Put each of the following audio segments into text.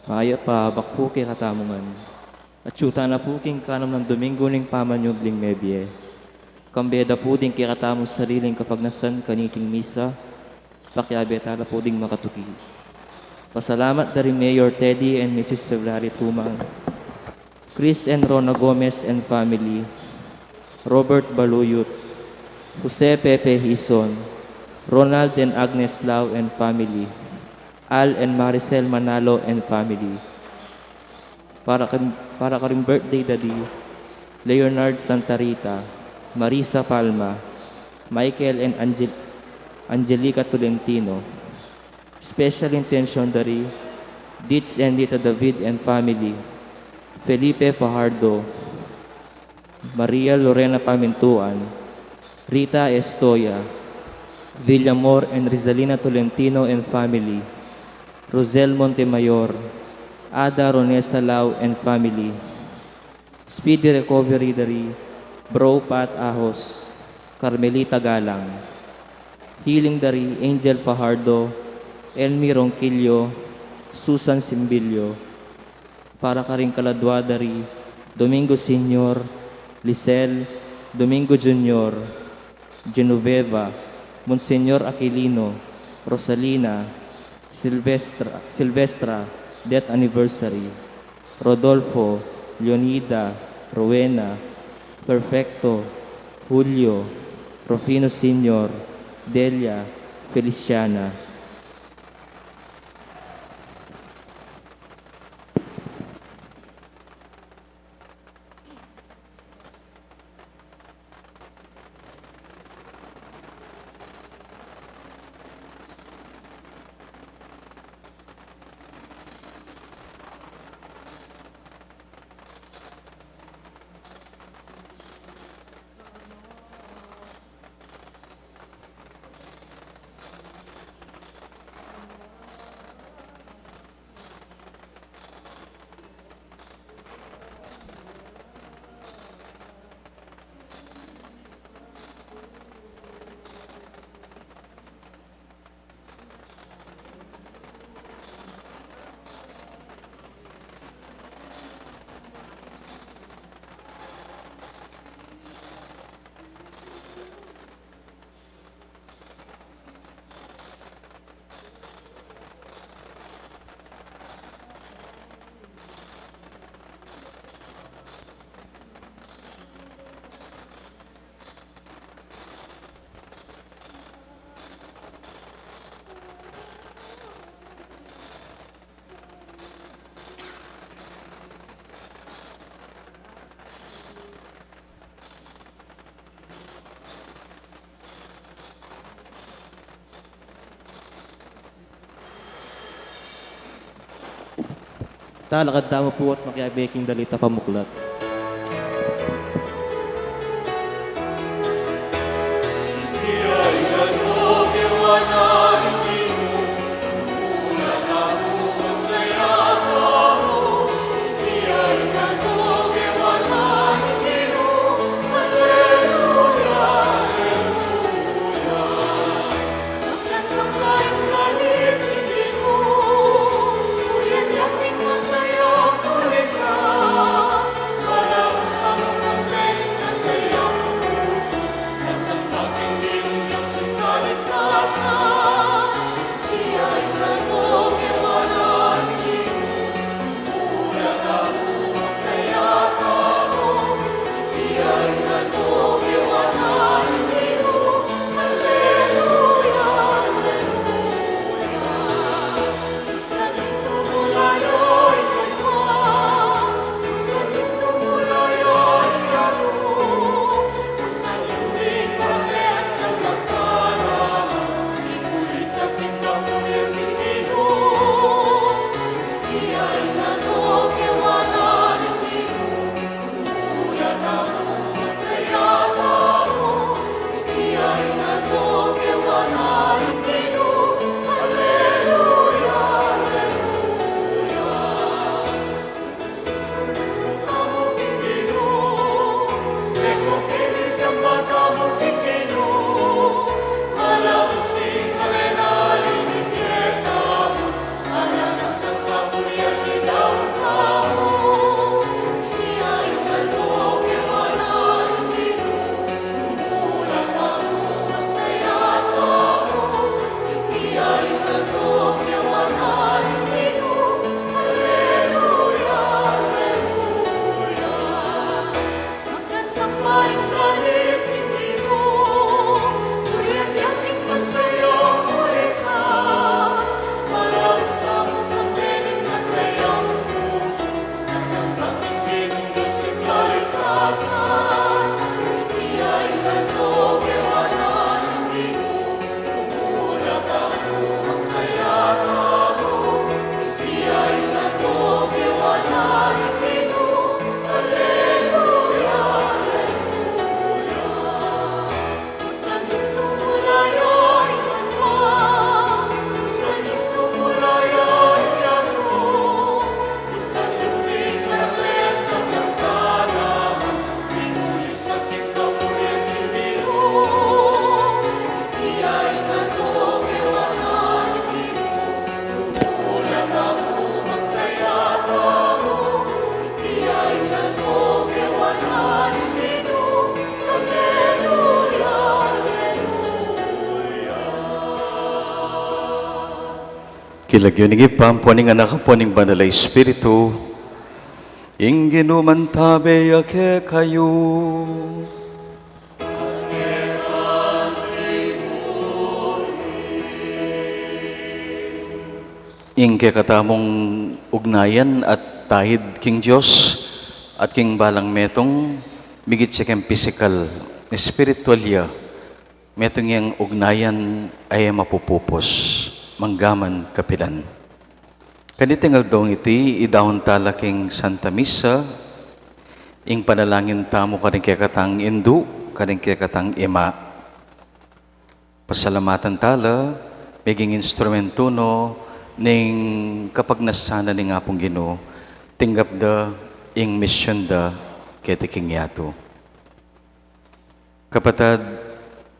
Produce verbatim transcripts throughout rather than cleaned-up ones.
Mayap a abak pu kekatamu ngan. Atyu tana pu king kanam nang Domingo ning pamanyubling mebie. Kambe da pu ding kekatamung sariling kapagnasan kaniting misa, pakiabe tala pu ding makatuki. Pasalamat da ri Mayor Teddy and Missus February Tumang, Chris and Rona Gomez and family, Robert Baluyut, Jose Pepe Hison, Ronald and Agnes Lau and family, Al and Maricel Manalo and family. Para karing, para karing birthday da di Leonard Santa Rita, Marisa Palma, Michael and Angel-, Angelica Tolentino. Special intention dari Ditz and Nita David and family, Felipe Fajardo, Maria Lorena Pamintuan, Rita Estoya, Villamor and Rizalina Tolentino and family, Rosel Montemayor, Ada Ronesa Lau and family. Speedy recovery dari Bro Pat Ahos, Carmelita Galang. Healing dari Angel Fajardo, Elmi Ronquillo, Susan Simbilio. Para karing kaladua dari Domingo Senior, Lisel, Domingo Junior, Genoveva, Monsignor Aquilino, Rosalina, Silvestra, Silvestra, death anniversary, Rodolfo, Leonida, Rowena, Perfecto, Julio, Rufino Senior, Delia, Feliciana. Talakad tamu pu at makiabe king dalit a pamuklat. King lagyu ning Ibpa, ampo ning Anak, ampo ning Banal a Espiritu. Ing Ginu mantabe ya kekayu. Ing kekatamung ugnayan at tahid king Dios at king balang metung, migit ya king pisikal, espiritual ya, metung yang ugnayan a e mapupupus, manggaman kapilan. Kaniting aldong iti, idaun tala king Santa Misa, ing panalangin tamu karing kekatang indu, karing kekatang ima. Pasalamatan tala, meging instrumentu no ning kapagnasan na ning Apung Ginu, tinggap da ing misyun da keti king yatu. Kapatad,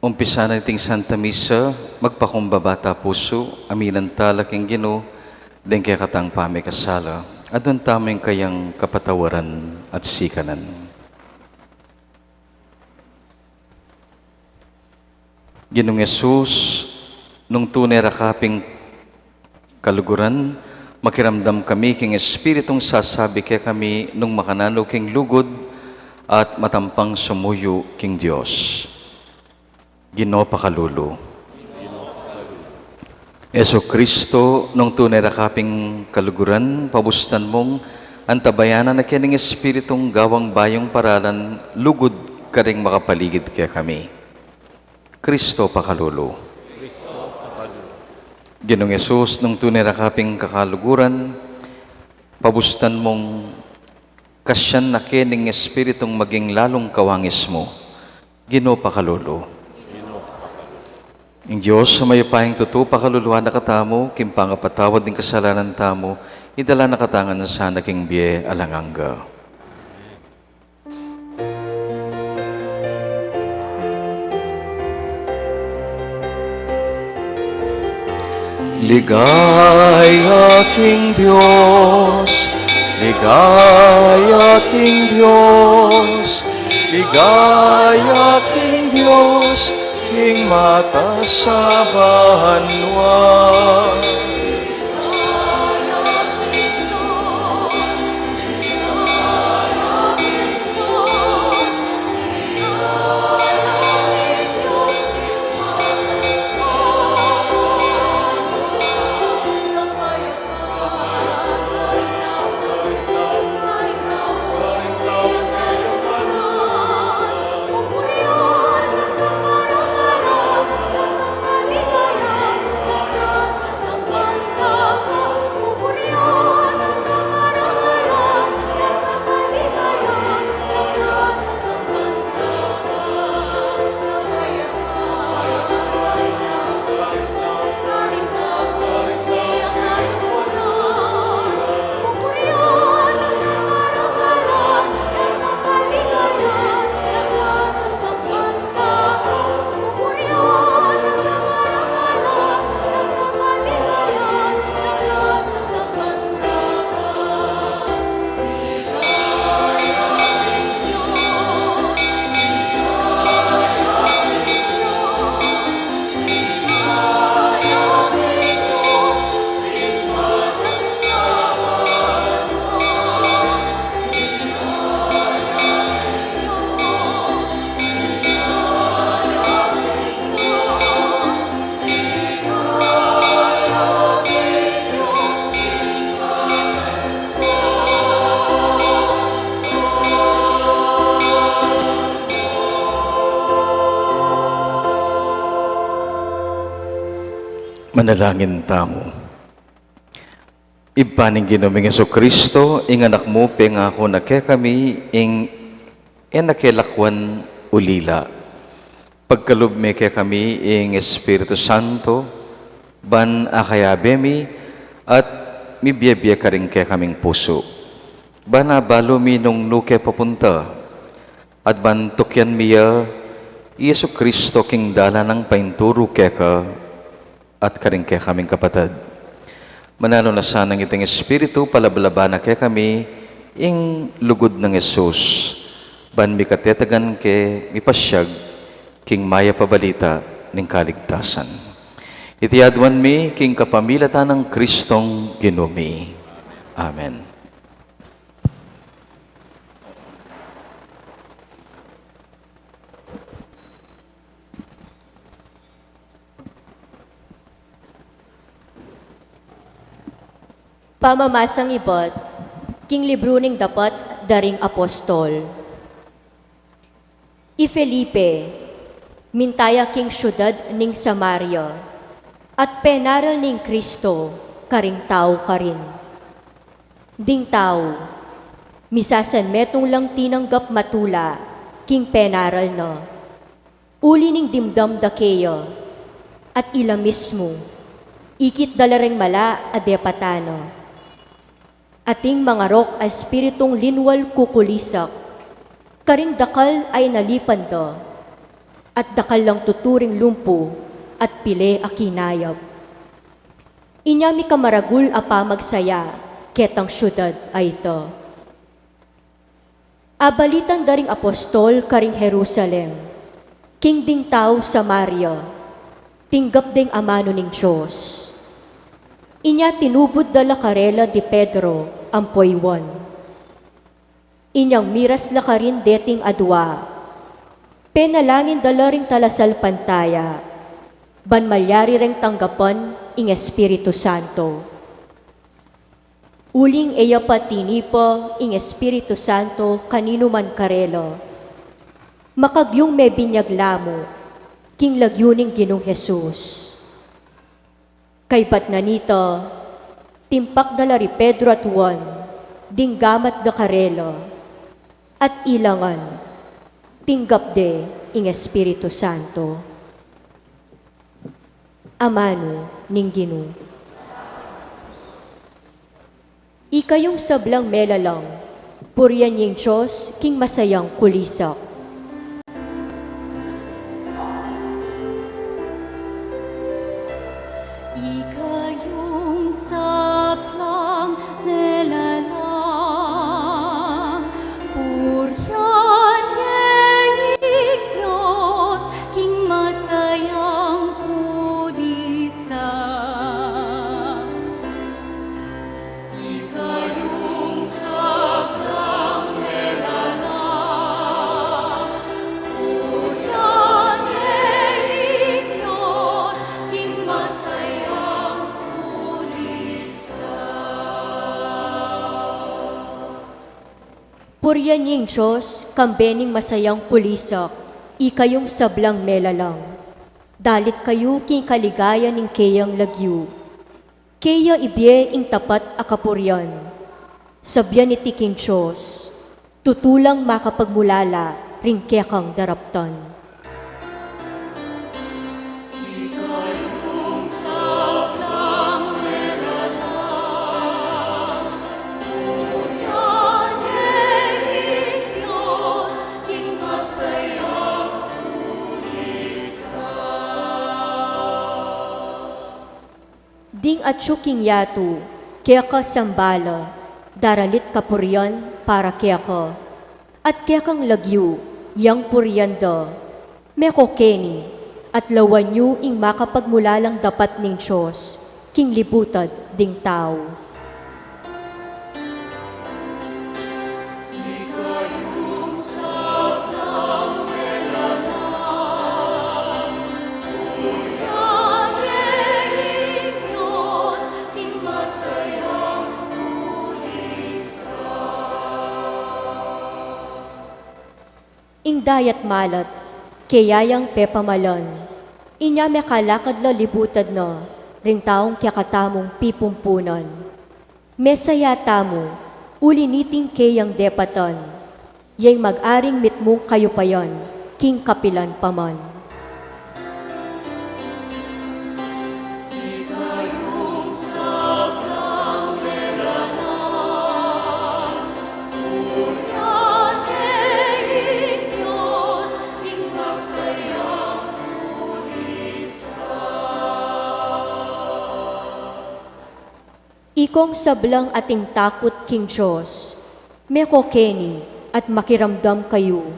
umpisa na iting Santa Misa, magpakumbaba ta pusu, aminan tala king Ginu, deng kekatang pamikasala, adwan tamu ing kayang kapatawaran at sikanan. Ginung Jesus, nung tune ra ka ping kaluguran, makiramdam kami king Espiritung sasabi kekami nung makananu king lugud at matampang sumuyu king Dios. Ginu pakalulu. Jesucristo, nung tune ra ka ping kaluguran, pabustan mung antabayanan na ke ning Espiritung gawang bayung paralan lugud karing makapaligid kekami. Cristo pakalulu. Ginung Jesus, nung tune ra ka ping kakaluguran, pabustan mung kasyan na ke ning Espiritung maging lalung kawangis mu. Ginu pakalulu. Ing Dios a mayupayang tutu pakaluluan na katamu, king pangapatawad ning kasalanan tamu, idala na katamu ngan sana king bie alang angga. Ligaya king Dios, ligaya king Dios, ligaya king Dios, king mataas a banua. Manalangin tamu. Ibpa ning Ginu ming Jesucristo, ing Anak mu pengaku na kekami ing e na ke lakwan ulila. Pagkalub me kekami ing Espiritu Santo, ban akayabe mi at mibie-bie karing kekaming pusu. Ban abalu mi nung nu ke papunta, at ban tukyan mi ya i Jesucristo king dalan nang painturu keka at karing kekaming kapatad. Mananu na sanang iting Espiritu, palablaba na kekami ing lugud nang Jesus, ban mikatetagan ke mipasyag king mayap a balita ning kaligtasan. Iti aduan mi king kapamilatan nang Kristong Ginu mi. Amen. Pamamasang ibat king libru ning Dapat da ring Apostol. I Felipe, minta ya king siudad ning Samaria, at penaral ne ing Kristo karing tau karin. Ding tau, misasanmetung lang tinanggap matula king penaral na. Uli ning dimdam da keya, at ila mismu, ikit da la reng mala a depatan na. Ating mangarok a espiritung linwal kukulisak, karing dakal a inalipan da, at dakal lang tuturing lumpu at pile a kinayap. Inya mikamaragul a pamagsaya ketang siudad a ita. Abalitan da ring apostol karing Jerusalem, king ding tau Samaria, tinggap deng amanu ning Dios. Inya tinubud da la karela di Pedro ampo i Juan. Inyang miras la karin deting adua, penalangin da la ring talasalpantaya, ban malyari reng tanggapan ing Espiritu Santo. Uling e ya pa tinipa ing Espiritu Santo kaninuman karela, makagyung mebinyag la mu king lagyu ning Ginung Jesus. Kaybat na nita, timpak da la ri Pedro at Juan ding gamat da karela, at ila ngan tinggap de ing Espiritu Santo. Amanu ning Ginu. Ikayung sablang melalang, purian ye ing Dios king masayang kulisak. Ikayung sablang melalang, purian ye ing Dios king masayang kulisak. Ikayung sablang melalang, purian ye ing Dios king masayang kulisak. Purian ye ing Dios kambe ning masayang kulisak, ikayung sablang melalang. Dalit kayu king kaligayan ning keyang lagyu. Keya ibie ing tapat a kapurian. Sabian iti king Dios, tutu lang makapagmulala ring kekang daraptan. Ding atyu king yatu, keka sambala, daralit kapurian para keka, at kekang lagyu, yang purian da, meko keni, at lawan yu ing makapagmulalang dapat ning Dios king libutad ding tau. Ing dayat malat, keya yang pepamalan, inya mekalakad la libutad na ring taung kekatamung pipumpunan. Mesaya tamu, uli niting keyang depatan, yeng mag-aring mitmung kayupayan, king kapilan pa man. Ikong sablang ating takut king Dios, meko keni at makiramdam kayu.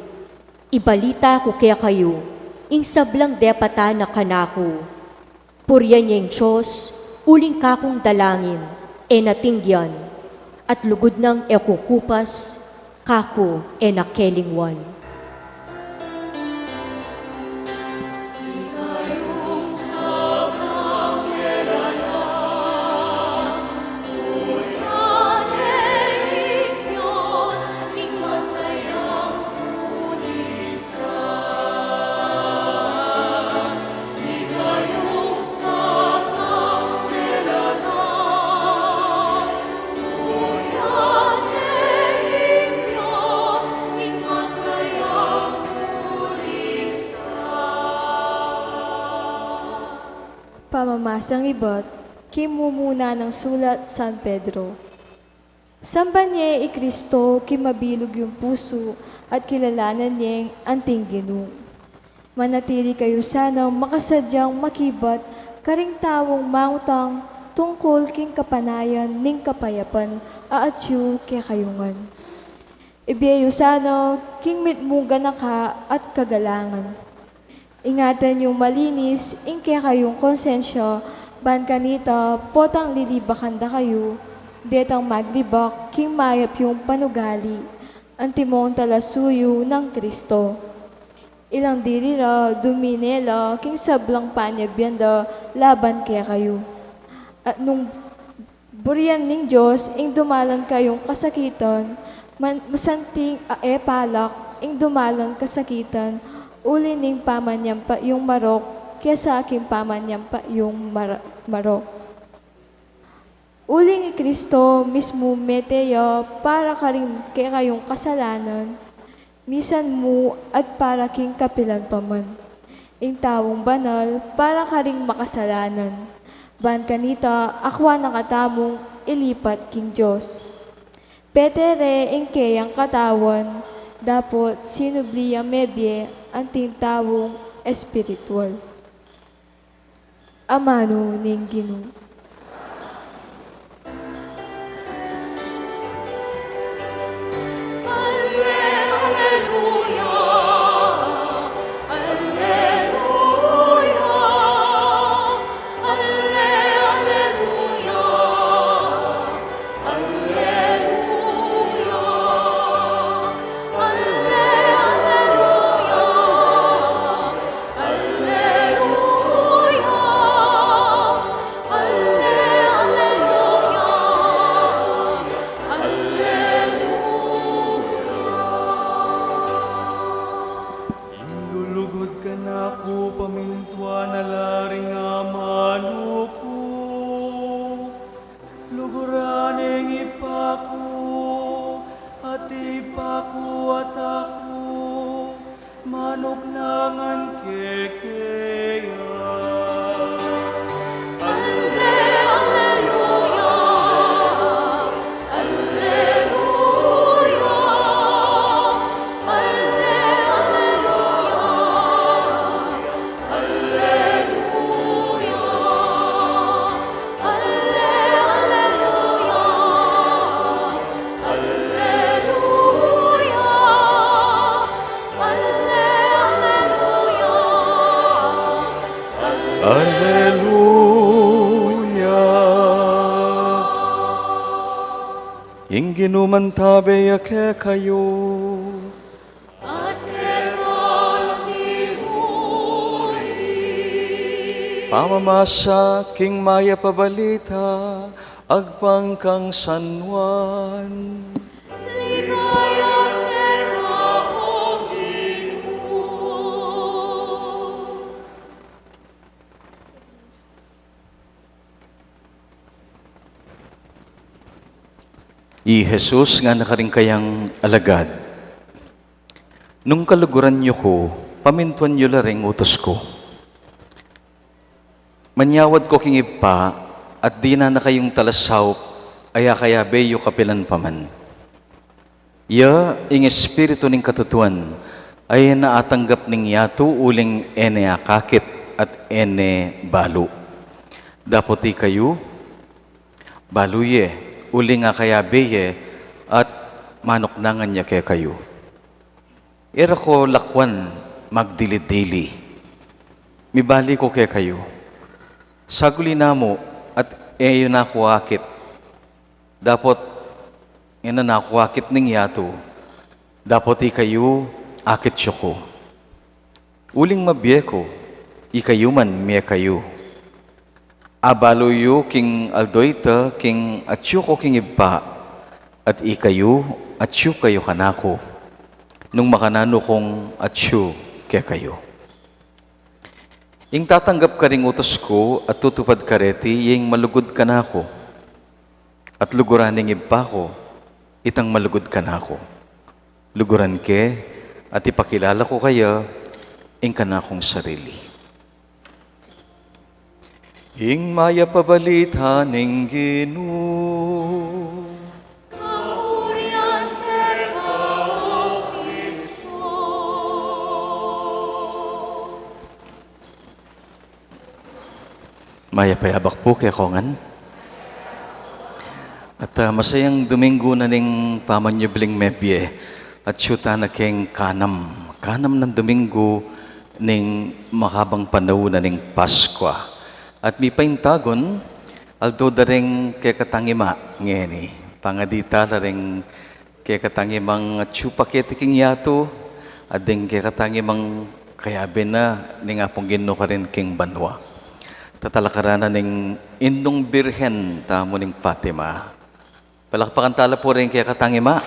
Ibalita ku kekayu ing sablang depatan na kanaku. Purian ye ing Dios, uling kakung dalangin e na tinggian, at lugud nang e kukupas, kaku e na kelingwan. Pamamasang ibat king mumuna nang sulat San Pedro. Samban ye i Kristo king mabilug yung pusu at kilalanan yeng anting Ginu. Manatili kayu sanang makasadyang makibat karing taung mangutang tungkul king kapanayan ning kapayapan a atyu kekayu ngan. Ibie yu sana king mitmung ganaka at kagalangan. Ingatan yung malinis ing kekayung konsensya, ban kanita potang lilibakan da kayu, detang maglibak king mayap yung panugali, antimong talasuyu nang Kristo. Ilang dili ra dumine la king sablang panyabian da laban kekayu. At nung burian ning Dios ing dumalan kayung kasakitan, man-, masanting a e palak ing dumalan kasakitan uli ning pamanyampa yung marok kesa king pamanyampa yung mar-, marok. Uling i Kristo mismu mete ya para karing kekayung kasalanan, misan mu at para king kapilan pa man. Ing taung banal para karing makasalanan. Ban kanita akua na katamung ilipat king Dios. Pete re ing keyang katawan, dapot sinubli yang mebie anting taung espiritual. Amanu ning Ginu. Ilulugud kanaku pamintuan na la ring amanu ku. Luguran ing Ibpa ku, at Ibpa ku at aku, manuknangan ke keya. Alleluia, alleluia, alleluia. Alleluia. Ing Ginu mantabe ya kekayu. At keka mu rin. Pamamasa king mayap a balita agpang kang San Juan. Ligaya keka, O Ginu. I Jesus ngana karing kayang alagad, nung kaluguran yu ku, pamintuan yu la ring utus ku. Manyawad ku king Ibpa, at dinan na kayung talasaup, a kakayabe yu kapilan pa man. Iya ing Espiritu ning katutuan, a e na atanggap ning yatu uling e ne akakit at e ne balu. Dapot ikayu, balu ye, uling akayabe ye, at manuknangan ya kekayu. E ra ko lakwan magdili-dili. Mibali ku kekayu, Saguli na mu at e yu na ku akit, dapot e na ku akit ning yatu, dapot ikayu akit yu ku. Uling mabie ku, ikayu man mie kayu. Abalu yu king aldo ita king atyu ku king Ibpa, at ikayu atyu kayu kanaku, nung makananu kung atyu kekayu. Ing tatanggap karing utus ku at tutupad kareti, ing malugud kanaku, at luguran ning Ibpa ku itang malugud kanaku. Luguran ke at ipakilala ku kaya ing kanakung sarili. Ing mayap a balita ning Ginu. Kapurian keka, O Kristo. Mayap a yabak pu kekongan. At, ah, masayang Duminggu na ning pamanyubling mebie. At atyu tana keng kanam, kanam nang Duminggu ning makabang panaun na ning Paskua. At mipaintagun, aldo da ring kekatang ima ngeni. Pangadi tala ring kekatang imang atyu pa keti king yatu, at ding kekatang imang kayabe na ning Apung Ginu karin king banua. Tatalakaran na ning Indung Birhen tamu ning Fatima. Palakpakan tala pu ring kekatang ima.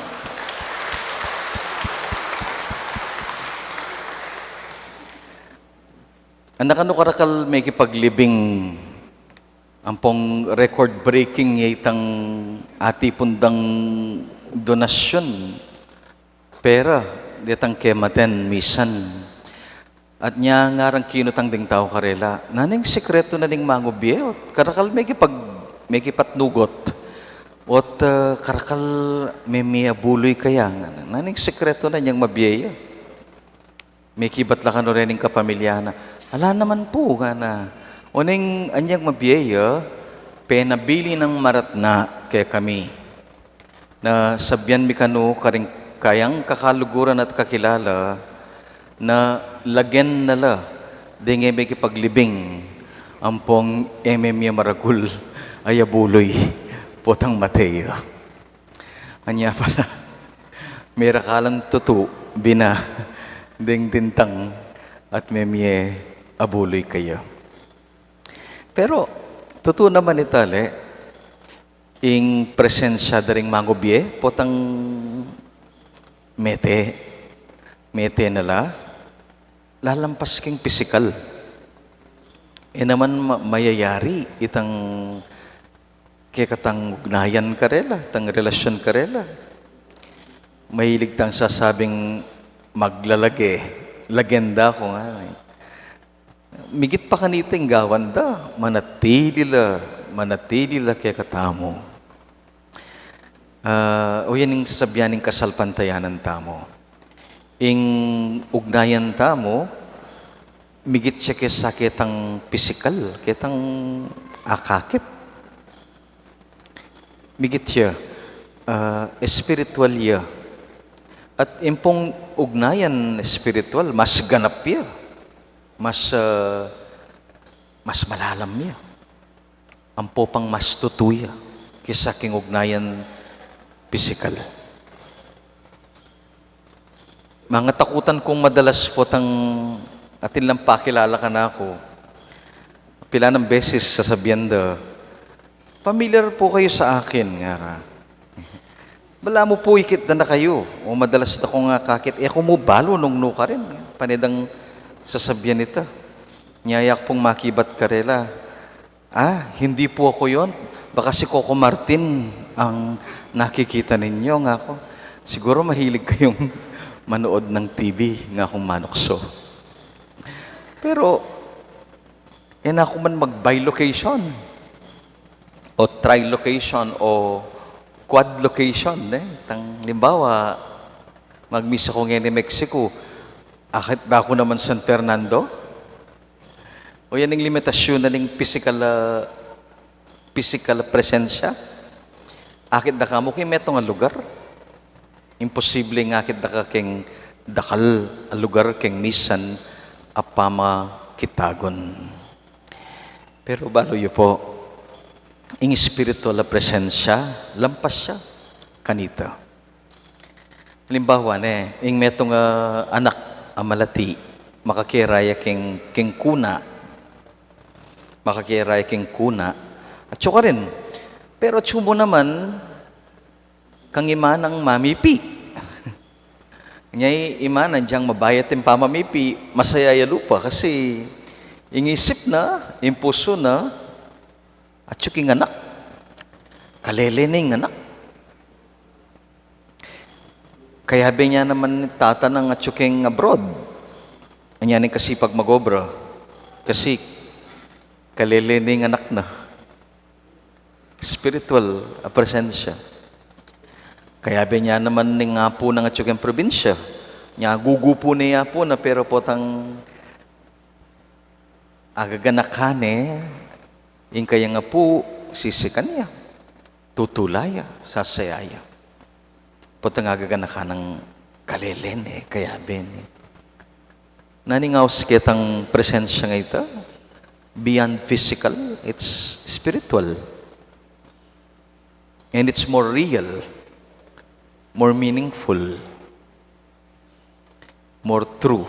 Anak, anu karakal mekipaglibing ampong record-breaking ya itang atipun dang donasyun, pera, detang kematen misan. At nya ngarang kinutang ding tau karela, nanung sikretu na ning mangubie? Ot karakal mekipag-, mekipatnugot? Ot, ah, karakal memie abuloy kaya? Nanung sikretu na inyang mabie ya? Mekibat la kanu reng kapamilya na, ala naman pu, ngana. Oneng anyang mabie ya, penabilin nang maratna kekami. Na sabian mi kanu karing kayang kakaluguran at kakilala, na lagen na la deng e mekipaglibing ampong e memie maragul a abuloy potang mate ya. Anya pala, merakalan tutu bina deng dintang at memie abuloy kaya. Pero tutu naman ita le, ing presensya da ring mangubie potang mete, mete na la, lalampas king pisikal. E naman ma-, mayayari itang kekatang ugnayan karela, tang relasyon karela. Mahilig tang sasabing maglalage, lagen da ku, nga. Migit pa kanita ing gawan da, manatili la, manatili la kekatamu. Ah, o yan ing sasabian ning kasalpantayanan tamu. Ing ugnayan tamu, migit ya kesa ketang pisikal, ketang akakit. Migit ya, ah, espiritual ya. At ing pung ugnayan espiritual, mas ganap ya. Mas, ah, mas malalam ya. Ampo pang mas tutu ya kesa king ugnayan pisikal. Mangatakutan kung madalas potang atin lang pakilala kanaku. Pilan a beses sasabian da, "Familiar po kayo sa akin," ngara. "Balamu pu ikit da na kayu, o madalas da kung akakit, e ku mu balu nung nu karin." Pane dang sasabian ita. Nya aku pung makibat karela, "Ah, hindi po ako yun. Baka si Coco Martin ang nakikita ninyo," nga ku. "Siguro mahilig kayong manood ng T V," nga kung manukso. Pero e na ku man mag-bilocation o trilocation o quadlocation, e. Tang, halimbawa, magmisa ku ngeni Mexico, akit da ku naman San Fernando. O yan ing limitasyun na ning pisikal, ah, pisikal a presensya. Akit da ka mu king metung a lugar. Imposible nga akit da ka king dakal a lugar king misan a pamakitagun. Pero balu yu po, ing espiritual a presensya, lampas ya kanita. Alimbawa ne, ing metung a anak a malati, makakera ya king, king kuna. Makakera ya king kuna. Atsu karin. Pero atsu mu naman, kang imanang mamipi. Nya i-, imanan dyang mabayat ing pamamipi, masaya ya lupa kasi ing isip na, ing pusu na, atsu king anak. Kalele na ing anak. Kayabe ne naman tata nang atsu king abroad. Anya ning kasipag mag-obra. Kasi kalele na ing anak na. Espiritual a presensya. Kayabe ne naman ning apu nang atsu king probinsya. Nya gugupu ne ing apu na, pero potang agaganakan ne ing kayang apu, sisikan ya, tutula ya, sasaya ya. Potang agaganakan nang kalele ne, kayabe ne. Nanu ing aus ketang presensya nga ita? Beyond physical, it's spiritual. And it's more real, more meaningful, more true.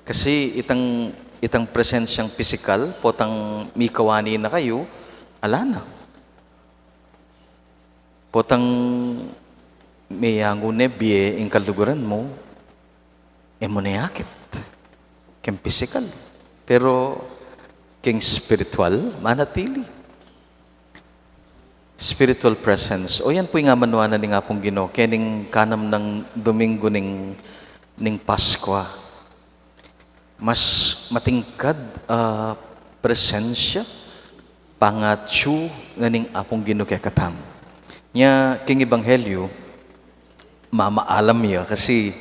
Kasi itang, itang presensyang pisikal, potang mikawani na kayu, ala na. Potang meyangu ne bie ing kaluguran mu, e mu ne akit. King pisikal. Pero king spiritual, manatili. Spiritual presence. O yan pu ing amanuan na ning Apung Ginu, kening kanam nang Domingo ning, ning Paskwa. Mas matingkad a presensya, pangatsu na ning Apung Ginu kekatamu. Nya, king Ebanghelyo, mamaalam ya kasi,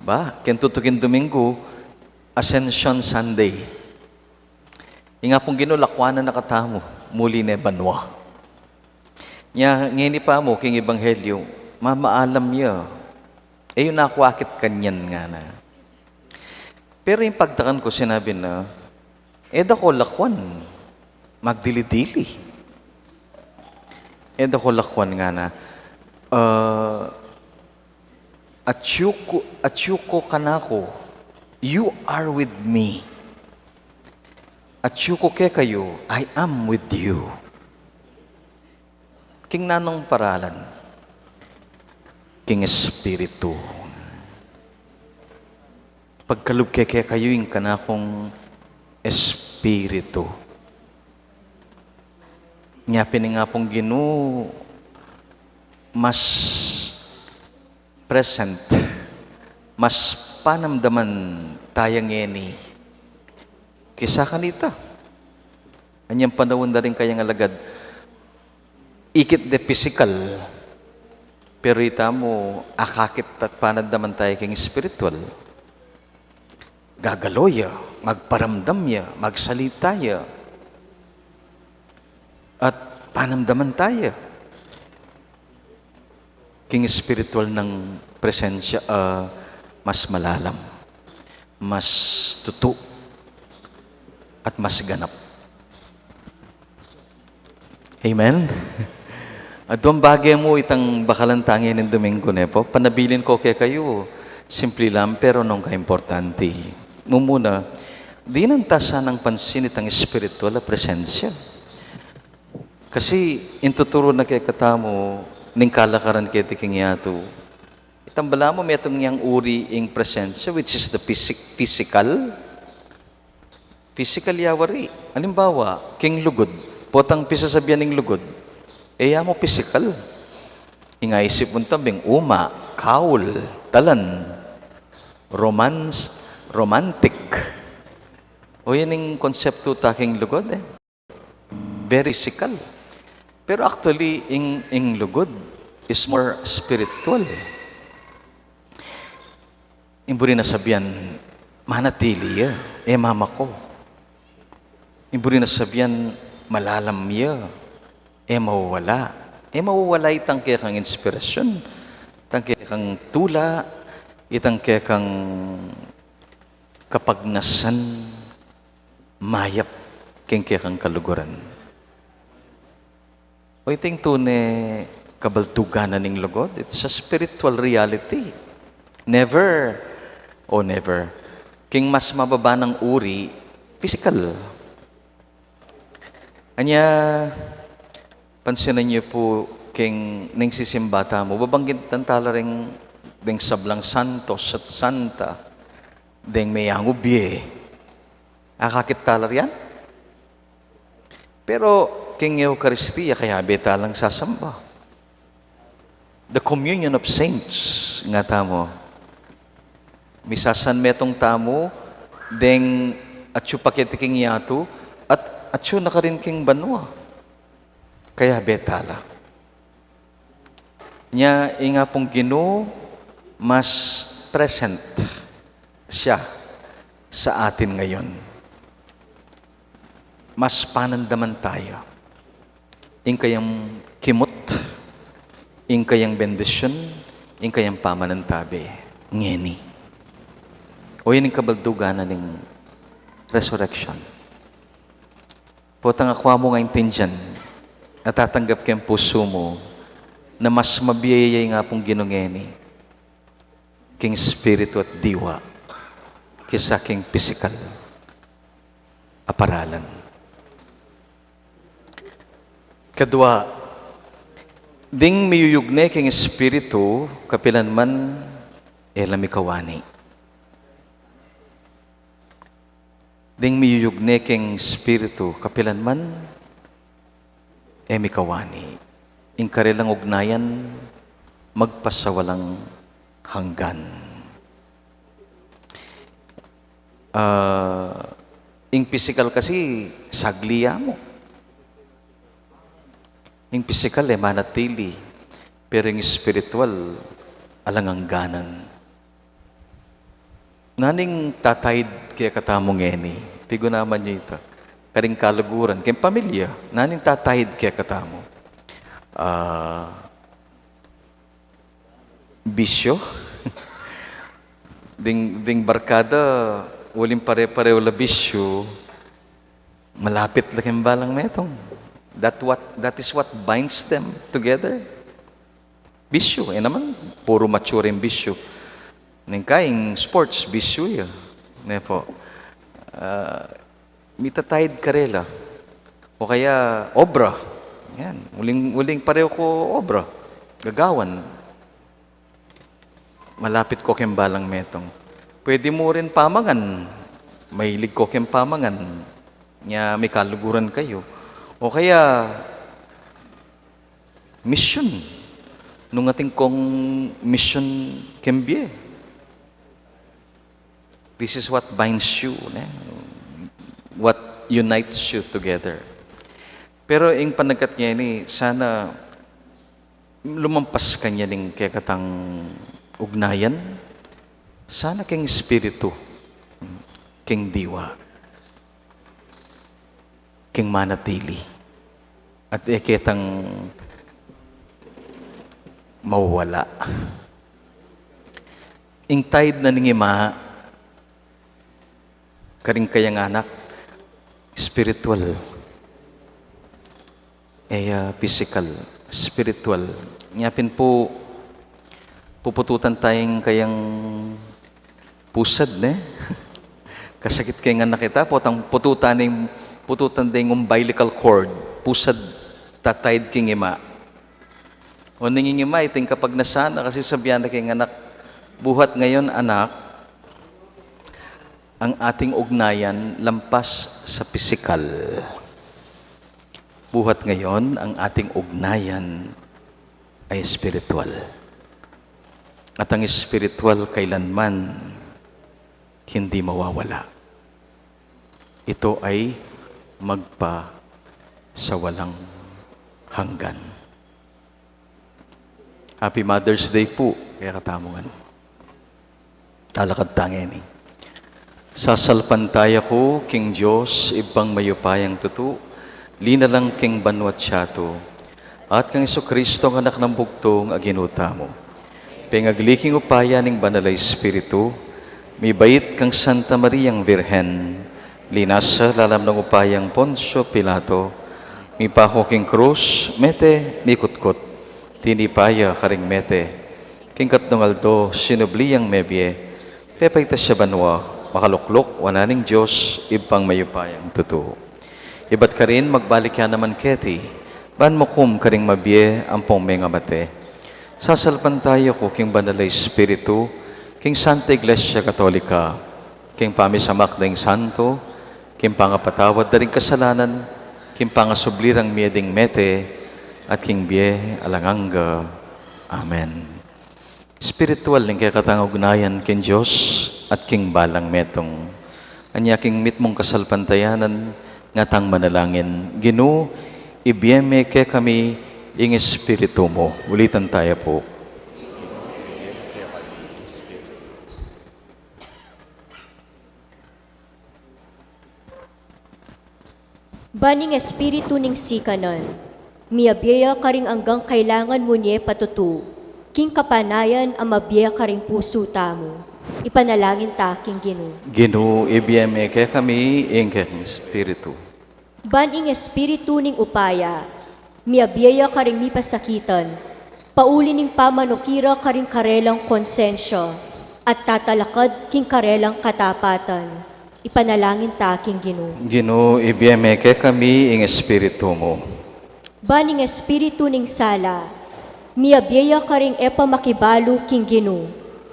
ba, king tutuking Domingo, Ascension Sunday. Ing Apung Ginu lakwan na katamu, muli ne banua. Nya, ngeni pa mu, king Ebanghelyo, mamaalam ya. E yu na ku akit kanyan ngana. Pero ing pagtakan ku, sinabi na, e da ko lakwan, magdili-dili. E da ko lakwan ngana. Ah, atyu ku, atyu ku kanaku, you are with me. Atyu ku kekayu, I am with you. King nanung paralan? King Espiritu. Pagkalub ke kekayu ing kanakung Espiritu. Nya pin ing Apung Ginu mas present, mas panamdaman taya ngeni kesa kanita. Anyang panaun da ring kayang alagad, ikit de pisikal, pero itamu akakit at panamdaman taya king espiritual. Gagalaw ya, magparamdam ya, magsalita ya, at panamdaman taya. King espiritual nang presensya, ah, mas malalam, mas tutu, at mas ganap. Amen? At duang bage mu itang bakalan ta ngeni ning Domingo, ne po? Panabilin ku kekayu, simple lang, pero nung kaimportante. Mumuna, dinan ta sanang pansin itang espiritual a presensya. Kasi, ing tuturu na kekatamu, ning kalakaran keti king yatu, itang balamu metung yang uri ing presensya, which is the physic-, physical. Physical ya wari. Alimbawa, king lugud, potang pisasabian ning lugud, e ya mu physical. Ing aisip mu tambing uma, kaul, talan, romance, romantic. O yan ing konseptu ta king lugud, e. Very physical. Pero actually, ing, ing lugud is more spiritual. Ing buri na sabian, manatili ya, e mamako. Ing buri na sabian, malalam ya, e mawawala. E mawawala itang kekang inspirasyon, itang kekang tula, itang kekang kapagnasan, mayap king kekang kaluguran. O, iting tune kabaldugan na ning lugud. It's a spiritual reality. Never, o never, king mas mababa nang uri, pisikal. Anya, pansinan yu pu, king ning sisimba tamu, babanggitan tala ring, ding sablang santos at santa, ding meyangu bie. Akakit tala rian? Pero king Eukaristia, kayabe talang sasamba. The communion of saints, nga tamu. Misasanmetung tamu deng atyu pa keti king yatu, at atyu na karin king banua. Kayabe tala. Nya, ing Apung Ginu mas present siya sa atin ngayon. Mas panandaman taya ing kayang kimut, ing kayang bendisyun, ing kayang pamanantabe ngeni. O, yan ing kabaldugan na ning resurrection. Potang akwa mu ngang intindian at tatanggap king pusu mu na mas mabie ya ing Apung Ginu ngeni king spiritu at diwa kesa king pisikal a paralan. Kadua, ding miyuyugne king spiritu, kapilan man e la mikawani. Ding miyuyugne king spiritu, kapilan man e mikawani. Ing karelang ugnayan magpasawalang hanggan. Ah, ing pisikal kasi sagli ya mu. Ing pisikal e manatili, pero ing spiritual alang angganan. Naning tatayid kekatamu ngeni, pigunaman yu ita. Karing kaluguran, king pamilya, naning tatayid kekatamu? Ah, bisyu? Ding, ding barkada, uling pare-pareho la bisyu, malapit la king balang metung. That what, that is what binds them together. Bisyu, e naman puru mature ing bisyu. Ning kaing sports, bisyu ya. Ne pu, ah, mitatayid karela. O kaya obra. Yan, uling, uling pareho ko obra. Gagawan. Malapit ko king balang metung. Pwede mu rin pamangan. Mahilig ko king pamangan. Nya mikaluguran kayu. O kaya misyun. Nung atin kong misyun king bie. This is what binds you, ne? What unites you together. Pero ing panagkat ngeni, sana lumampas kanyan ing kekatang ugnayan, sana king spiritu, king diwa, king manatili, at e ketang mawala. Ing tayid na ning ima karing kayang anak, spiritual. E ya pisikal, spiritual. Nya pin pu, pupututan taya ing kayang pusad, ne? Kasakit keng anak ita, potang pututan ing, pututan deng umbilical cord, pusad tatayid king ima. O ning ing ima, iting kapagnasan na, kasi sabian na keng anak, buhat ngayon, anak, ang ating ugnayan lampas sa pisikal. Buhat ngayon, ang ating ugnayan ay espiritual. At ang espiritual kailanman hindi mawawala. Ito ay magpa sa walang hanggan. Happy Mother's Day pu kekatamu ngan. Talakad ta ngeni. Sasalpantaya ku king Dios, Ibpang mayupayang tutu, linalang king banua't yatu, at kang Jesucristo, Anak nang bugtung a Ginu tamu. Pengagli king upaya ning Banal a Espiritu, mibait kang Santa Mariang Birhen, Linasa lalam nang upayang Poncio Pilato, mipaku king krus, mete, mikutkut. Tinipa ya karing mete. King katnung aldo, sinubli yang mebie, pepaitas ya banua, makalukluk wanan ning Dios, Ibpang mayupayang tutu. Ibat karin, magbalik ya naman keti, ban mukum karing mabie ampong mengamate. Sasalpantaya ku king Banal a Espiritu, king Santa Iglesia Katolika, king pamisamak ding santo, king pangapatawad da ring kasalanan, king pangasubli rang mie ding mete, at king bie alang angga. Amen. Espiritual ning kekatang ugnayan king Dios at king balang metung. Anya king mitmung kasalpantayanan, ngatang manalangin, Ginu, ibie me kekami ing Espiritu mu. Ulitan taya pu. Ban ing espiritu ning sikanan, miabie ya karing anggang kailangan mu nie patutu, king kapanayan a mabie karing pusu tamu. Ipanalangin ta king Ginu. Ginu, ibie me kekami ing kekang espiritu. Ban ing espiritu ning upaya, miabie ya karing mipasakitan, pauli ning pamanukira karing karelang konsensya, at tatalakad king karelang katapatan. Ipanalangin ta king Ginu. Ginu, ibie me kekami ing espiritu mu. Ban ing espiritu ning sala, miabie ya karing e pa makibalu king Ginu,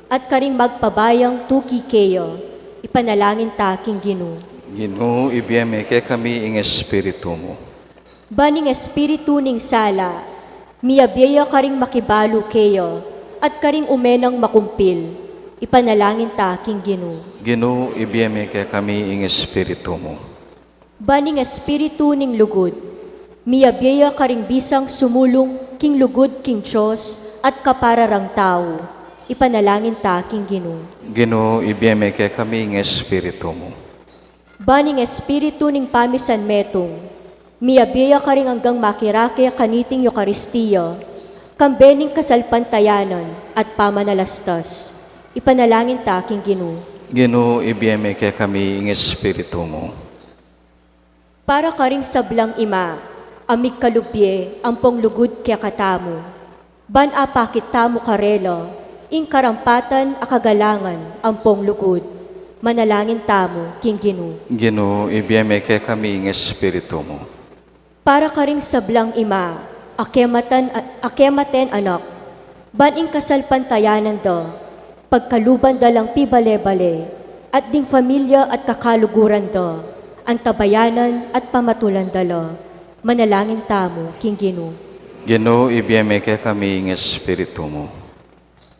at karing magpabayang tuki keya. Ipanalangin ta king Ginu. Ginu, ibie me kekami ing espiritu mu. Ban ing espiritu ning sala, miabie ya karing makibalu keya, at karing umenang makumpil. Ipanalangin ta king Ginu. Ginu, ibie me kekami ing espiritu mu. Ban ing espiritu ning lugud, miabie ya karing bisang sumulung king lugud king Dios at kapara rang tau. Ipanalangin ta king Ginu. Ginu, ibie me kekami ing espiritu mu. Ban ing espiritu ning pamisan metung, miabie ya karing anggang makirake kaniting Eukaristia, kambe ning kasalpantayanan at pamanalastas. Ipanalangin ta king Ginu. Ginu, ibie me kekami ing espiritu mu. Para karing sablang ima a migkalubie ampong lugud kekatamu, ban apakit tamu karela ing karampatan a kagalangan ampong lugud. Manalangin tamu king Ginu. Ginu, ibie me kekami ing espiritu mu. Para karing sablang ima a kematan, a kematen anak, ban ing kasalpantayanan da, pagkaluban da lang pibale-bale, at ding familia at kakaluguran da, antabayanan at pamatulan da la. Manalangin tamu king Ginu. Ginu, ibie me kekami ing espiritu mu.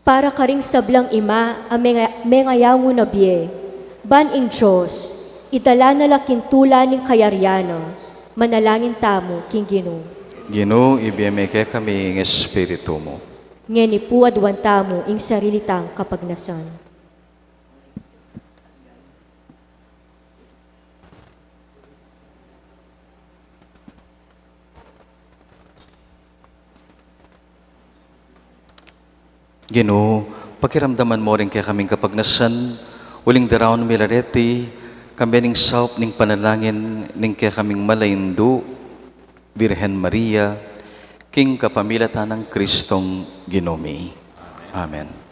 Para karing sablang ima a menga-, mengayangu na bie, ban ing Dios idala na la king tula ning kayarian na. Manalangin tamu king Ginu. Ginu, ibie me kekami ing espiritu mu. Ngeni pu aduan tamu ing sarili tang kapagnasan. Ginu, pakiramdaman mu ring kekaming kapagnasan, uling daraun mi la reti, kambe ning saup ning panalangin ning kekaming malaindu, Birhen Maria, king kapamilatan nang Kristong Ginu mi. Amen.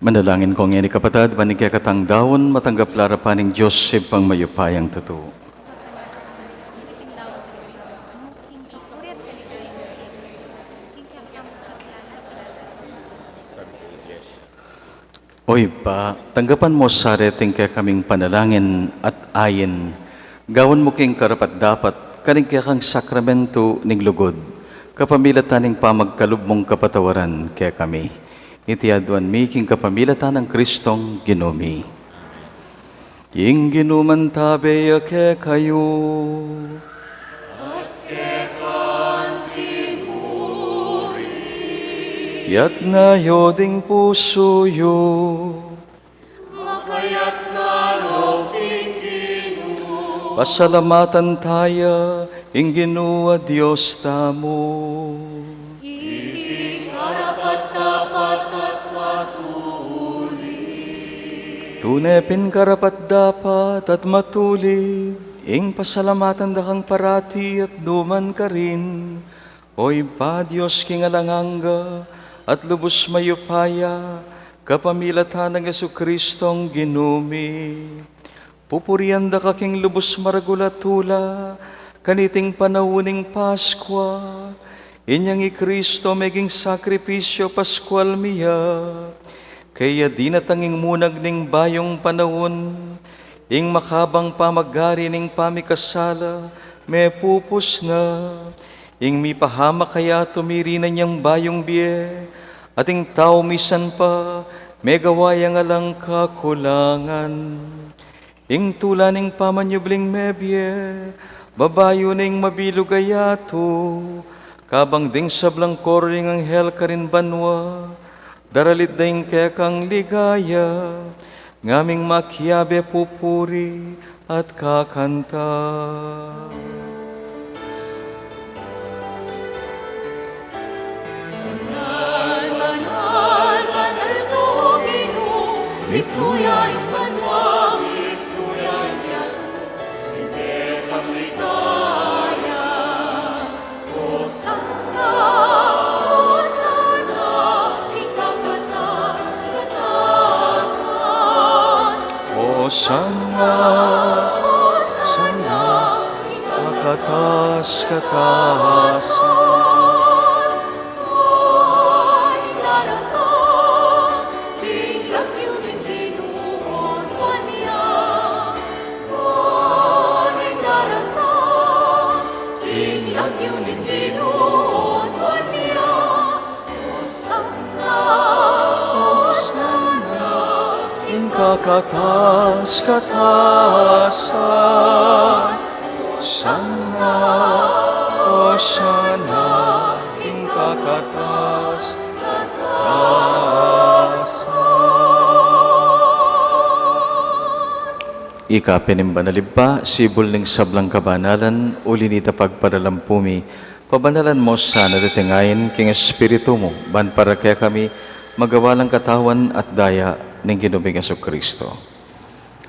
Manalangin ko ngeni, kapatad, ban ing kekatang daun matanggap la arapan ning Dios Ibpang mayupayang tutu. O Ibpa, tanggapan mu sa reting kekaming panalangin at ain, gawan mu king karapat-dapat karing kekang sakramentu ning lugud, kapamilatan ning pamagkalub mung kapatawaran kekami. Iti aduan mi king kapamilatan nang Kristong Ginu mi. Ing Ginu mantabe ya kekayu. Iyatas yu ding pusu yu. Makaiyatas na king Ginu. Pasalamatan taya ing Ginu a Dios tamu. Iti karapat-dapat at matulid. Tune pin karapat-dapat at matulid ing pasalamatan da kang parati at nukarin man, O Ibpa, Dios king alang angga at lubus mayupaya, kapamilatan nang Jesucristong Ginu mi. Pupurian da ka king lubus maragul a tula kaniting panaun ning Paskua, inyang i Kristo meging sakripisyu Paskual mi ya, kaya dinatang ing munag ning bayung panaun, ing makabang pamagari ning pamikasala mepupus na, ing mipahamak kaya tumiri na yang bayung bie, at ing tau misan pa megawa yang alang kakulangan. Ing tula ning pamanyubling mebie, babayu na ing mabilug a yatu, kabang ding sablang koro ning anghel karin banua, daralit da ing kekang ligaya, ngaming makiabe pupuri at kakanta. Banal, banal, banal ka, O Ginu, mitmu ya ing banua, mitmu ya ing yatu, ing kekang ligaya. Osana, osana, ing kakatas, katasan. Osana, osana, ing kakatas, katasan. Ay, daratang ing lagyu ning Ginu, o tuan ya. Ay, daratang ing lagyu ning Ginu, o tuan ya. Osana, osana, ing kakatas, katasan. Osana, osana, ing kakatas, katasan. Ika pin ing banal Ibpa, sibul ning sablang kabanalan, uli nita pagparalampu mi, pabanalan mu sana deting ain king Espiritu mu, ban para kekami magawa lang katawan at daya ning Ginu ming Jesucristo.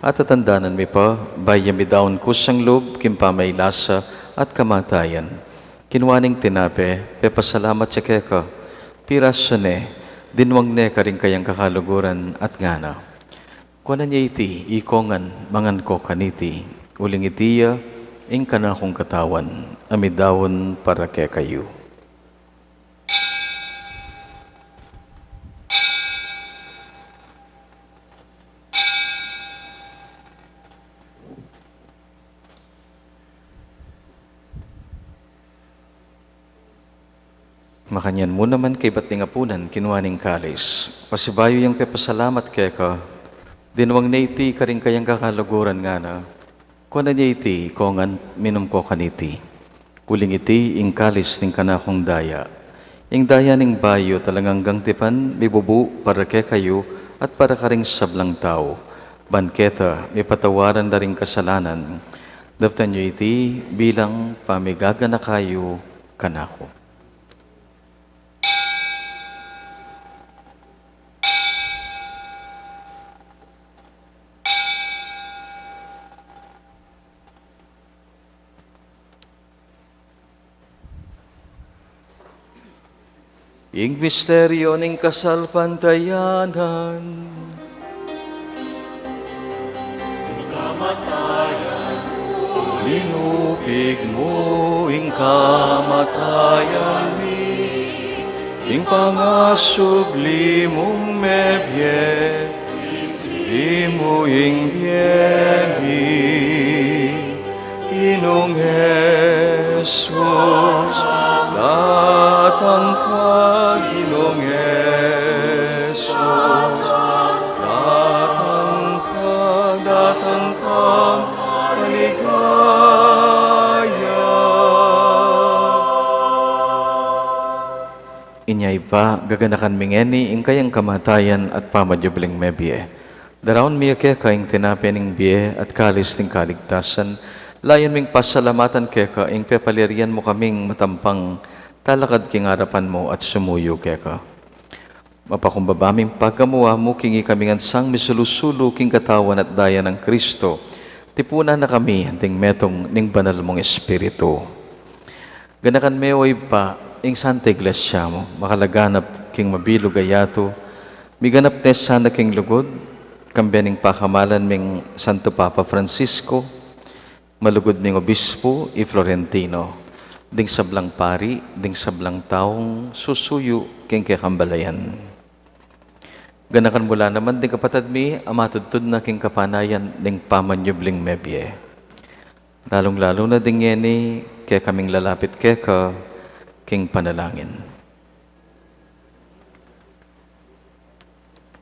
At tatandanan mi pa, bayu ya midaun kusang lub king pamailasa at kamatayan, kinua ne ing tinape, pepasalamat ya keka, pirasu ne, dinwang ne karing kayang kakaluguran at ngana: Kuanan ye iti, ikong ngan, mangan ko kaniti, uling iti ya ing kanakung katawan a midaun para kekayu. Makanyan mu naman kaybat ning apunan, kinua ne ing kalis, pasibayu yang pepasalamat keka, dinwang ne iti karing kayang kakaluguran, ngana: Kuanan ye iti, ikong ngan, minum ko kaniti, uling iti ing kalis ning kanakung daya, ing daya ning bayu at alang anggang tipan, mibubu para kekayu at para karing sablang tau, ban keta mipatawaran la ring kasalanan. Daptan yu iti bilang pamigaganaka yu kanaku. Ing misteryu ning kasalpantayanan. Ing kamatayan mu, linupig mu ing kamatayan mi, ing pangasubli mung mebie, simbi mu ing bie mi. Ginung Jesus, datang ka, Ginung Jesus, datang ka, datang ka, maligaya. Inya Ibpa, gaganakan mi ngeni ing kayang kamatayan at pamanyubling mebie. Daraun mi keka ing tinape ning bie at kalis ning kaligtasan, layun ming pasalamatan keka ing pepalirian mu kaming matampang talakad king arapan mu at sumuyu keka. Mapakumbaba ming pagamu-amu king ikami ngan sang misulu-sulu king katawan at daya nang Kristo, tipunan na kami ding metung ning banal mung Espiritu. Ganakan me, o Ibpa, ing Santa Iglesia mu, makalaganap king mabilug a yatu, miganap ne sana king lugud, kambe ning pakamalan ming Santo Papa Francisco, malugud ning Obispo i Florentino, ding sablang pari, ding sablang taung susuyu king kekang balayan. Ganakan mu la naman ding kapatad mi a matudtud na king kapanayan ning pamanyubling mebie. Lalung-lalu na ding ngeni kekaming lalapit keka king panalangin.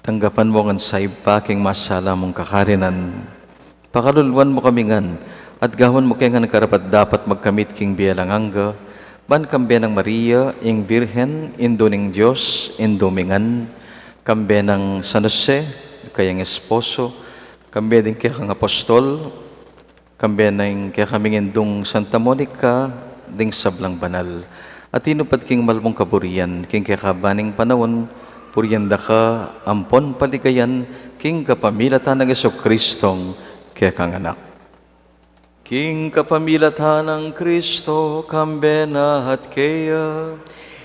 Tanggapan mu ngan sa, Ibpa, king masala mung kakarinan. Pakaluluan mu kami ngan, at gawan mu ke ngan karapat-dapat magkamit king bie alang angga, ban kambe nang Maria, ing Birhen, Indu ning Dios, Indu mi ngan, kambe nang San Jose, kayang esposo, kambe ding kekang apostol, kambe nang kekaming Indung Santa Monica, ding sablang banal a tinupad king malmung kaburian, king kekaban ning panaun, purian da ka ampon paligayan, king kapamilatan nang Jesucristong kekang Anak. King kapamilatan nang Kristo, kambe na at keya,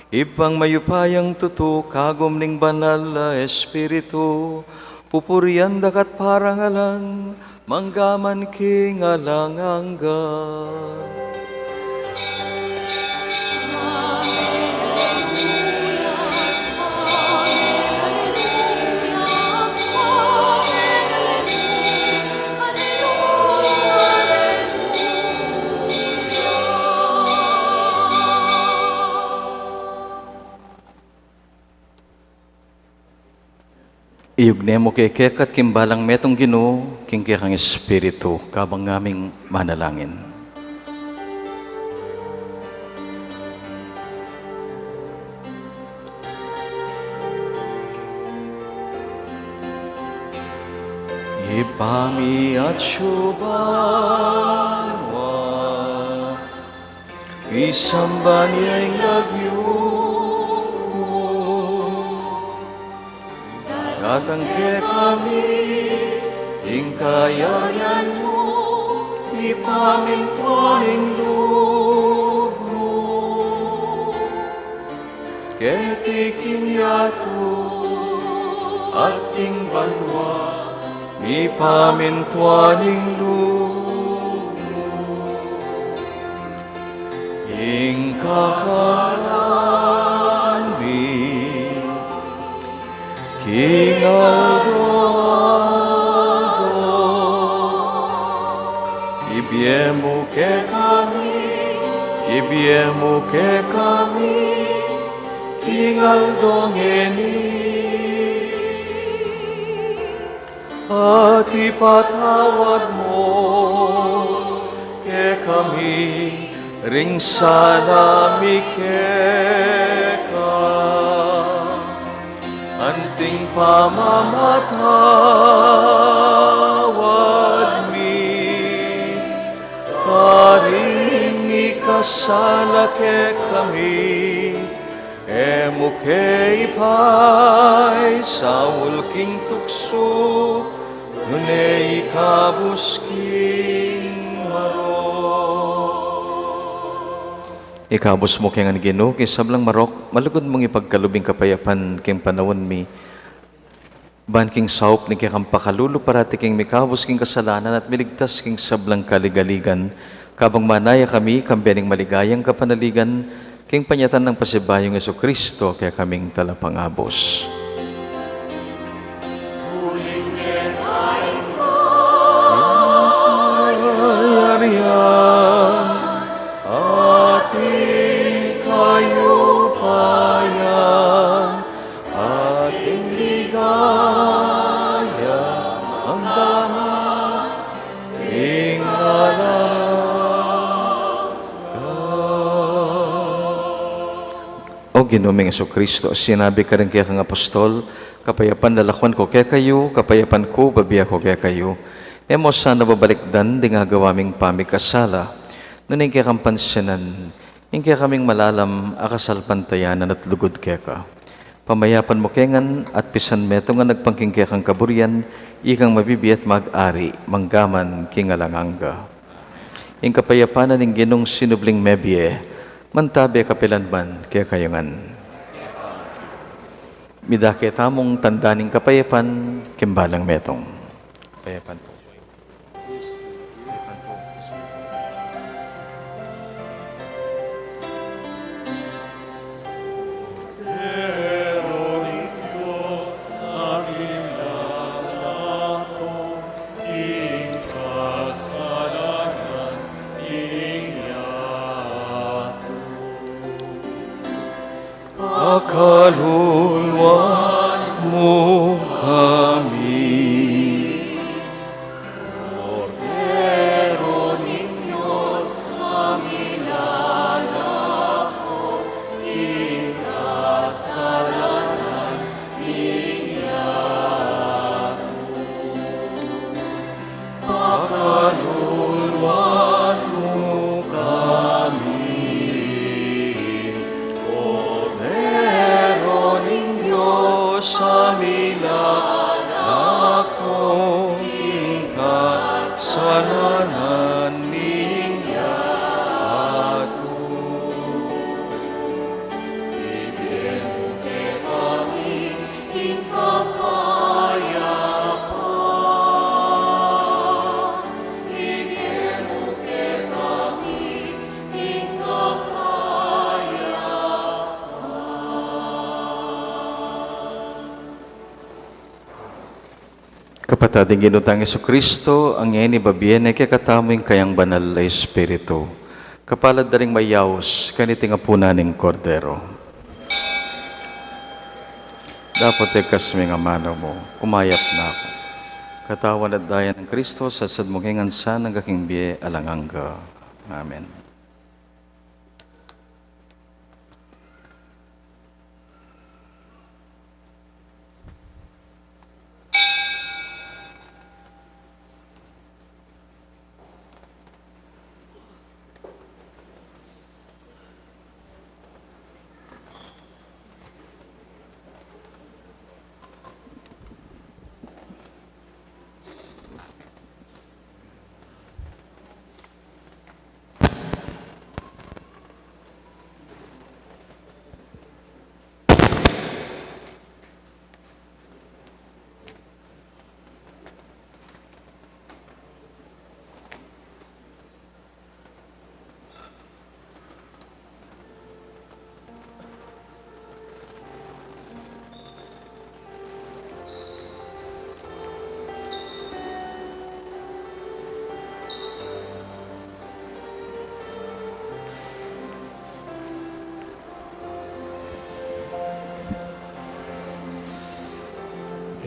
Ibpang mayupayang tutu, kagum ning Banal a Espiritu, pupurian da ka't parangalan, mangga man king alang angga. Iyugne mu ke keka at king balang metung Ginu, king kekang Espiritu, kabang ngaming manalangin. Ibpa mi atsu ka banua, misamban ya ing lagyu mu, datang kekami ing kayarian mu, mipamintuan ing lub mu keti king yatu at king banua, mipamintuan ing lub mu. Ing kakanan mi king aldo-aldo ibie mu kekami, ibie mu kekami king aldo ngeni. At ipatawad mu kekami ring sala mi keka, anting pamamatawad mi karing mikasala kekami. E mu ke ipaisaul king tuksu, nune ikabus king marok. Ikabus mu kami ngan, Ginu, king sablang marok, malugud mung ipagkalub ing kapayapan king panaun mi, ban king saup ning kekang pakalulu parati kaming mikabus king kasalanan at miligtas king sablang kaligaligan, kabang manaya kami kambe ning maligayang kapanaligan king panyatang nang pasibayung Jesucristo, kekaming Talapangabus. Uling keka ing kayarian, at ing kayupayan, at ing ligaya, manggaman king alang angga. O Ginu ming Jesucristo, sinabi mu karing kekang apostol, "Kapayapan lalakwan ku kekayu, kapayapan ku babie ku kekayu." E mu sana babalikdan ding agawa ming pamikasala, nune ing kekang pansinan ing kekaming malalam a kasalpantayanan at lugud keka. Pamayapan mu kami ngan at pisan metung a nagpang king kekang kaburian, ikang mabibie at mag-ari manggaman king alang angga. Ing kapayapan na ning Ginung sinubling mebie, mantabe kapilan man kekayu ngan. Mita keta mung tanda ning kapayapan king balang metung. Kapayapan pu. Pakaluluan mu kami. Kordero ning Dios, pamilalako king kasalanan ning yatu. Pakaluluan mu kami, Kordero ning Dios, a milalako king kasalanan ning yatu. Ibie mu kekami ing kapayapan. Ibie mu kekami ing kapayapan. Kapatad, ing Ginu tang Jesucristo, a ngeni babie ne kekatamu ing kayang Banal a Espiritu. Kapalad da ring mayaus kaniting apunan ning Kordero. Dapot e kas ming amanu mu, kumayap na ku. Katawan at daya nang Kristo, sasaud mu kami ngan sana angga king bie alang angga. Amen.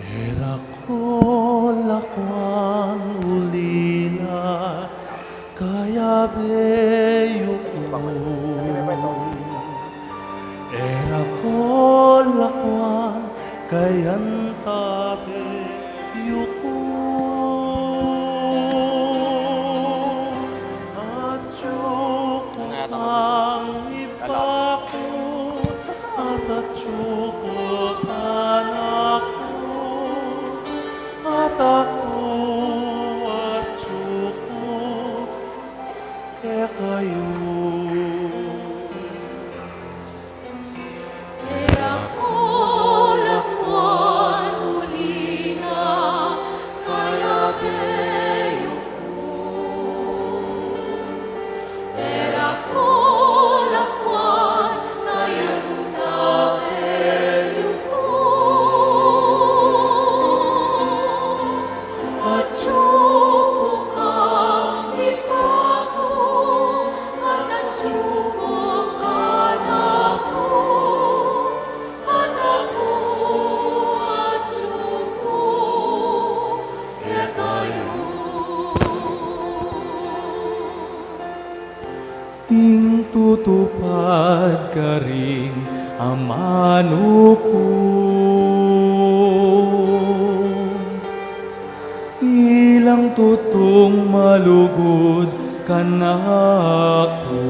E ra ko lakwan ulila, kayabe yu ku. E ra ko lakwan, kayantabe yu ku. Atyu ku kang Ibpa ku, at atyu ku kanaku, at aku atyu ku kekayu. karing amanu ku, ilang tutung malugud kanaku.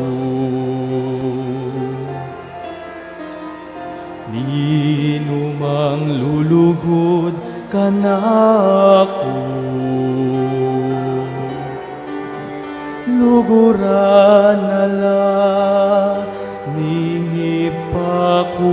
Ninumang lulugud kanaku, luguran na la ning Ibpa ku.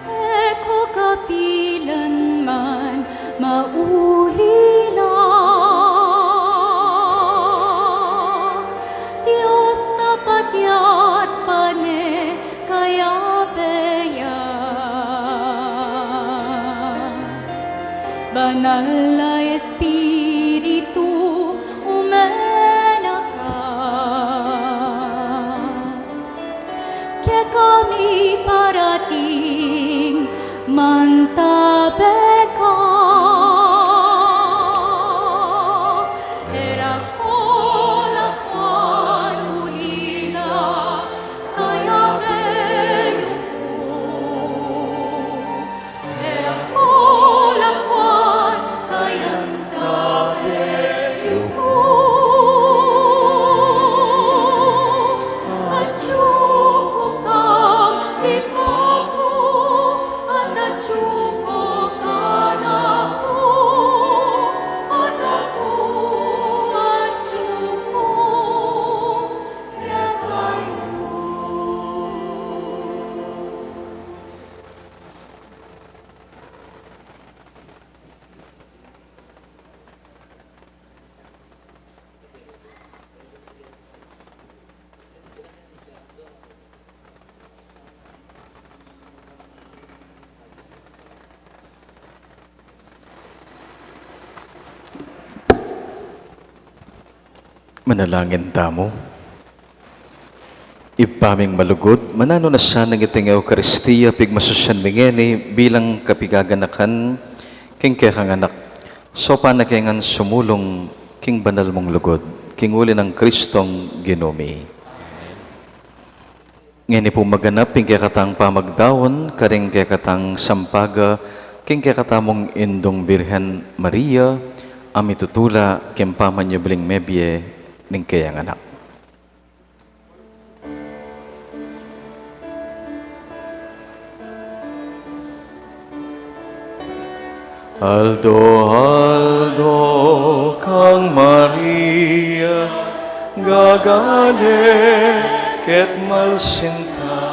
E ko kapilan man maulila, Dios tapat ya't pane kayabe ya. Banal a Espiritu, ume na ka. Kekami parating mantabe ka. E ra ko lakwan ulila, kayabe yu ku. Manalangin tamu. Ibpa ming malugud, mananu na sanang iting Eukaristia pigmasusian mi ngeni bilang kapigaganakan king kekang Anak. Saupan na ke ngan sumulung king banal mung lugud, king uli nang Kristong Ginu mi. Ngeni pu maganap ing kekatang pamagdaun karing kekatang sampaga king kekatamung Indung Birhen Maria, a mitutula king pamanyubling mebie ning keyang Anak. Aldo-aldo kang Maria, gagane ket malsinta,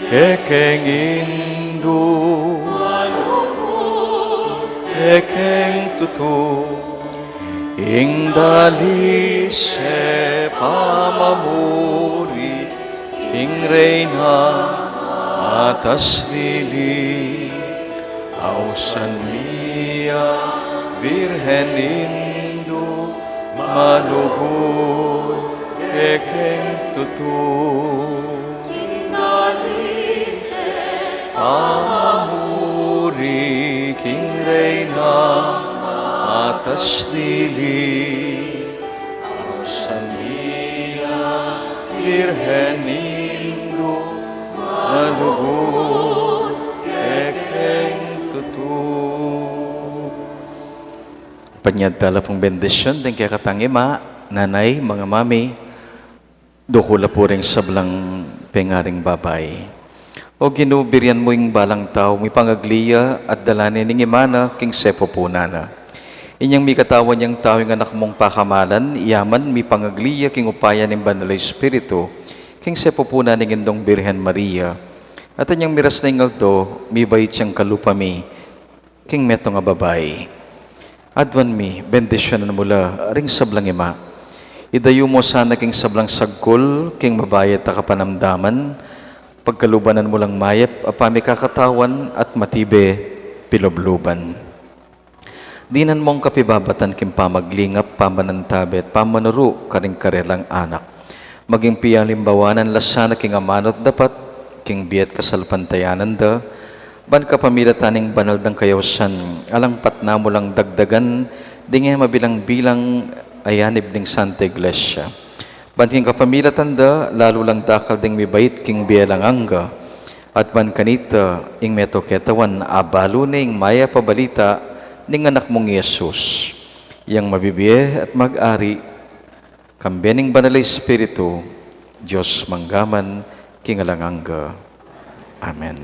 kekeng Indu, kekeng tutu, ing dalise pamamuri king Reyna atas dili. Ausan mi ya, Birhen Indu, malugud kekeng tutu. Pamamuri king Reyna atas dili. Ausan mi ya, Birhen Indu, malugud kekeng tutu. Panyad tala pung bendisyun ding kekatang ima, nanay, mga mami, dukula pu ring sablang pengaring babai. O Ginu, birian mu ing balang tau mipangagli ya at dala ne ning ima na king sepupunan na. Inyang mikatawan yang tau ing Anak mung pakamalan, iya man mipangagli ya king upaya ning Banal a Espiritu, king sepupunan ning Indung Birhen Maria, at inyang miras na ing aldo, mibait yang kalupa mi, king metung a babai. Aduan mi, bendisyunan mu la ring sablang ima. Idayu mu sana king sablang sagkul, king mabayat a kapanamdaman, pagkaluban mu lang mayap a pamikakatawan at matibe pilubluban. Dinan mung kapibabatan king pamaglingap, pamanantabe, at pamanuru karing karelang anak. Maging pialimbawanan la sana king amanut dapat, king bie at kasalpantayanan da, ban kapamilatan ning banal dang kayausan, alang patna mu lang dagdagan, ding e mabilang-bilang a yanib ning Santa Iglesia. Ban king kapamilatan da, lalu lang dakal ding mibait king bie alang angga, at ban kanita, ing meto ketawan, abalu ne ing mayap a balita ning anak mung Jesus, yang mabibie at mag-ari, kambe ning Banal a Espiritu, Dios mangga man king alang angga. Amen.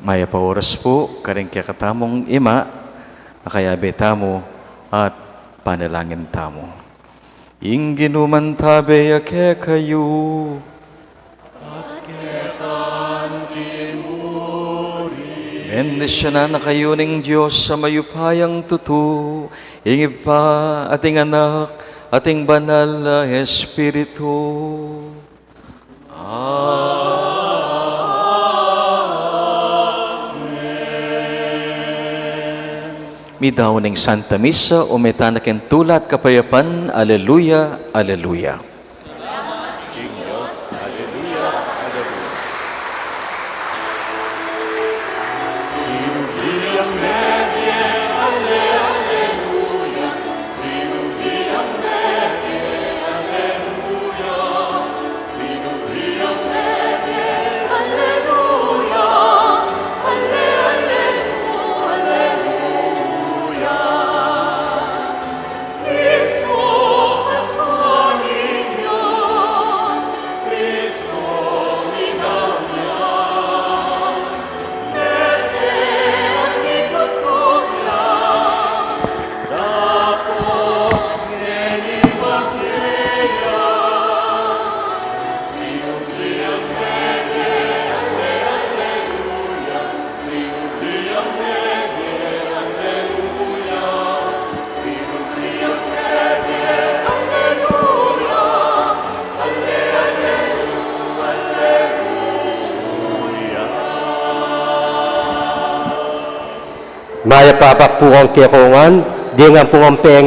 Mayap a oras pu, karing kekatamung ima, a kayabe tamu, at panalangin tamu. Ing Ginu mantabe ya kekayu. At keka mu rin. Bendisyunan na kayu ning Dios a mayupayang tutu, ing Ibpa, at ing Anak, at ing Banal a Espiritu. Amen. Midaun ing Santa Misa, ume tana king tula at kapayapan. Aleluya, aleluya. Salamat king Dios. Aleluya, aleluya. Sinubli yang mebie, ale, aleluya. Sinubli yang mebie, aleluya. Sinubli yang mebie, aleluya. Ale, aleluya, aleluya. Mayap a pagpungan kekongan, deng ampong ampeng